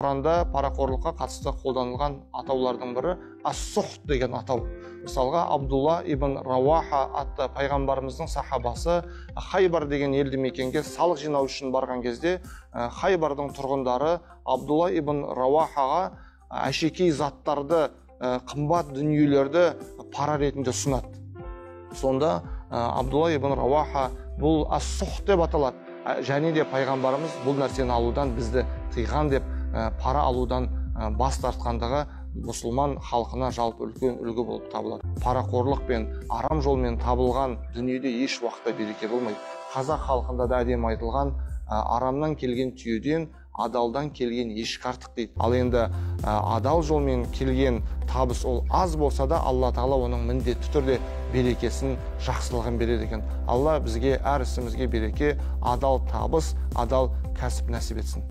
Құранда парақорлыққа қатысты қолданылған атаулардың бірі ас-сухт деген атау. Мысалға, Абдулла ибн Рауаха атты пайғамбарымыздың сахабасы Хайбар деген елді мекенге салық жинау үшін барған кезде, Хайбардың тұрғындары Абдулла ибн Рауахаға әшекей заттарды, қымбат дүниелерді пара ретінде ұсынады. Сонда Абдулла ибн Рауаха бұл ас-сухт деп аталады. Және де пайғамбарымыз бұл нәрсені алудан бізді тыйған деп, пара алудан бас тартқандығы мұсылман халқына жалпы үлкен үлгі болып табылады. Парақорлық пен арам жолмен табылған дүниеде еш уақытта береке болмайды. Қазақ халқында да әдемі айтылған, арамнан келген түйеден адалдан келген ешкі артық дейді. Ал енді адал жолмен келген табыс ол аз болса да, Алла Тағала оның міндетті түрде берекесін, жақсылығын береді екен. Алла бізге әр ісімізге береке, адал табыс, адал кәсіп нәсіп етсін.